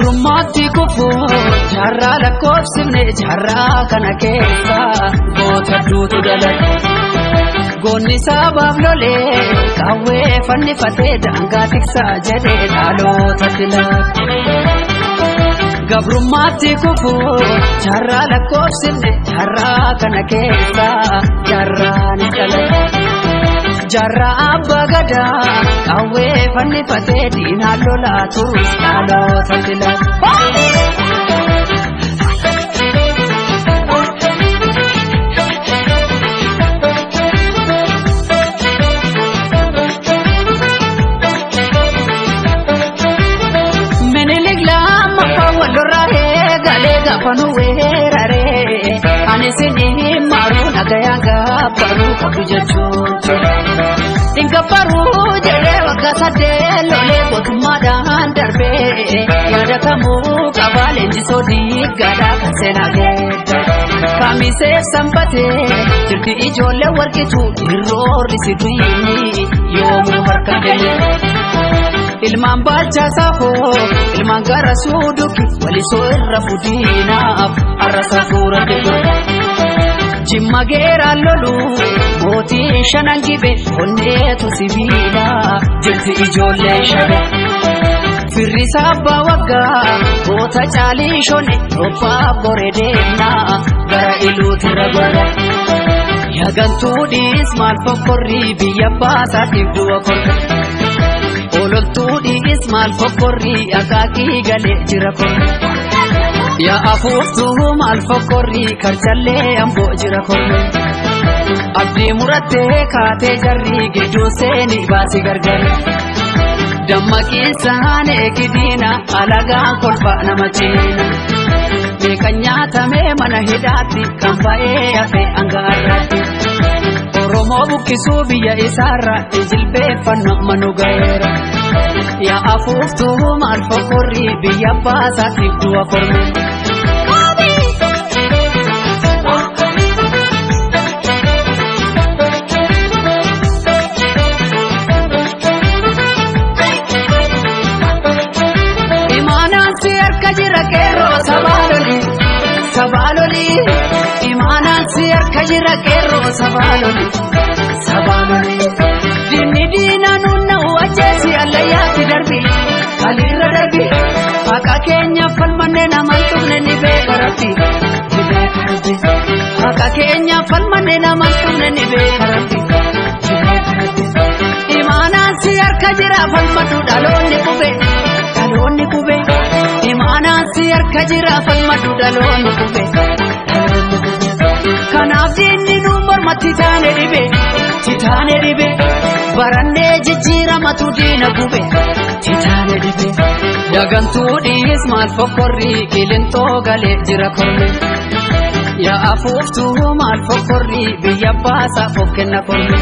Gabrummaatti kufuu jaarraa lakkoofsifne jaarraa kana keessa goota duutu dhalate. Goonni sabaaf lolee qawwee fannifatee daangaa tiksaa jedhee dhaloota filate. Gabrummaatti kufuu jaarraa lakkoofsifne jaarraa kana keessa jaarraa ni dhalate. Jaarraa abbaa gadaa qawwee fannifatee diinaa lolaa turus dhaloota filate. Minilik lammaffaa wal lorraa eegalee gaafa nu weeraree ani isin maruu nagayaan gabbaruu qabdu jechuun ture. Ingabbaruu jedhee waggaa 8 lolee mootummaadhaan darbee yaadatamuu qabaa leenjisoo diiggaadhaa kan seenaa geedda. Kamisee sanbatee jirti ijoollee warqitu irroorri si duyini yoomuu harka kenne. Ilmaan baalchaa saafoo ilmaan gara suuduki walisoo irra fudiinaaf har'a safuura dhibu. Jimma geeraan lolu mootii shanan gibe onneetu sibiila jirti ijoollee shabe. Firrisaa abbaa waggaa goota caalii shone robbaa goree deemnaa gara iluutirra gorre. Yagantuudhis maal fokkorrii biyya baasaatiif du'a korre. Ololtuudhis maal fokkorrii akaakii galee jira korre. Yaa afuuftuu maal fokkorrii karchallee amboo jira korre. Abdii murattee kaatee jarrii gidduu seeni baasi gargare. Dammaqiinsaan eegidiina alagaan kolfa nama ciina. Meeqa nyaatamee mana hidhaatti kan ba'ee hafe hanga har'aatti. Oromoo buqqisuu biyya isaarra jilbeeffannoo manu ga'eera. Yaa afuuftuu maal fokkorrii biyya baasaatiif du'a korme. Imaanaan si harka jira qeerroo sabaa loli sabaa loli. Imaanaan si harka jira qeerroo sabaa loli sabaa loli. Diinni diinaa nunna'u ajjeesi allayyaatti darbi haliirra darbi. Haqa keenya falmanne namaan tuqne ni beeka rabbi ni beeka rabbi. Haqa keenya falmanne namaan tuqne ni beeka rabbi ni beeka rabbi. Imaanaan si harka jira falmadhu dhaloonni qube dhaloonni qube. Imaanaan si harka jira falmadhu dhaloonni qube dhaloonni qube. Kanaaf diinni nu mormatti taane dhibe titaane dhibe. Barannee jijjiiramatu diina gube titaane dhibe. Yagantuudhis maal fokkorrii qilintoo galee jira korme. Yaa afuuftuu maal fokkorrii biyya baasaaf of kenna korme.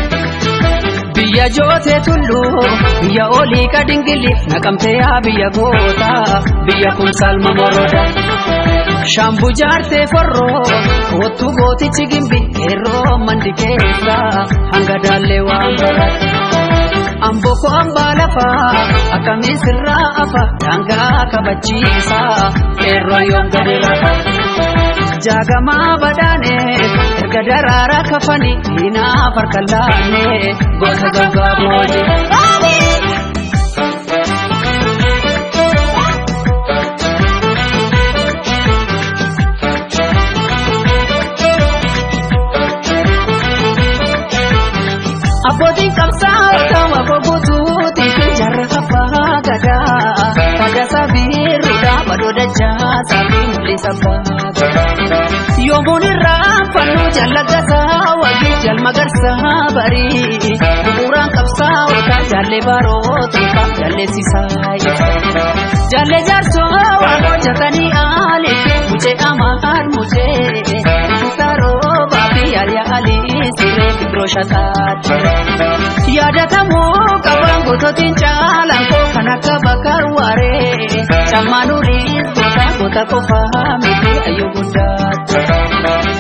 Biyya jootee tulluu biyya olii qadingili naqamtee yaa biyya gootaa biyya kumsaal mamoroda. Shambu jaartee forroo kootu gootichi gimbi qeerroo mandi keessa hanga daallee waan barate. Amboko hambaa lafaa akkamiin sirraa afa daangaa kabachiisa qeerroo yoom gadi rafa. Jaagamaa badhaane erga daraaraa kafani diinaaf harka laanne goota gaggaa booji. Abbootiin qabsaa'ota waboo guutuutii fi jaarraa abbaa gadaa. Fagasaa biirruudhaa badoo dachaasaa fi mul'isa abbaa gadaa. Yoomuun irraa fannoo jallagasaa wagii jalmagarsaa barii. Bu'uuraan qabsaa'ota jaallee barootuufa jalleessisaa ibsa. Jaallee jaarsoo waan hojjetanii aaliif mucee amaan mucee. Saroobaa fi yaaliyaa alii siree fikiroo shataate. Yaadatamuu qabaan gootootiin caalaan koo kan akka bakar waaree. Cammaan uriis goota goota qofaa miti ayyuu guddaate.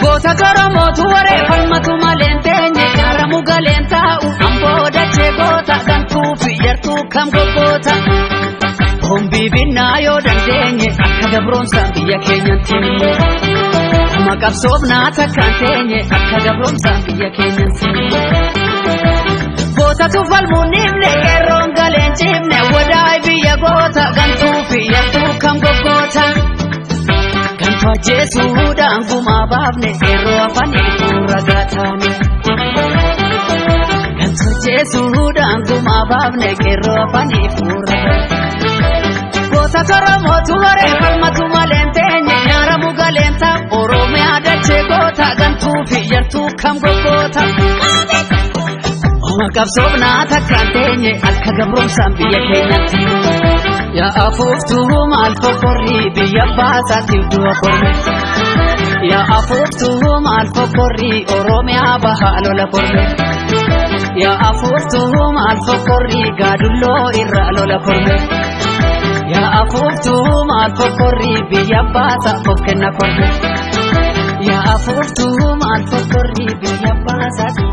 Goota garoomotu waree falmatu maleen teenye gaaramu galeen taa'u amboo dachee goota gantuu fi yartuu kam goggoota. Gumbii binnaa yoo dandeenye akka gabroomsaan biyya keenyatti. Kuma qabsoofnaa takkaan teenye akka gabroomsaan biyya keenyatti. Gootatu falmuun dhiifne, qeerroon galeen ciifne, wadaay biyya goota gantuu fi yartuu kam goggoota. Gantuu ajjeesuudhaan gumaa baafne, qeerroo afanii fuura gaataane. Gantuu ajjeesuudhaan gumaa baafne, qeerroo afanii fuura gaataane. Goota Oromootu horee falmatu maleen teenye nyaaramu galeen ta'a, Oromiyaa dachee goota gantuu fi yartuu kam goggoota. Oma qabsoofnaa takkaan teenye akka gabroomsaan biyya keenyatti. Yaa afuuftuu maal fokkorrii biyya baasaatiif du'a korme. Yaa afuuftuu maal fokkorrii Oromiyaa bahaa lola korme. Yaa afuuftuu maal fokkorrii gaadulloo irraa lola korme. Yaa afuuftuu maal fokkorrii biyya baasa of kenna korme. Yaa afuuftuu maal fokkorrii biyya baasaatiif.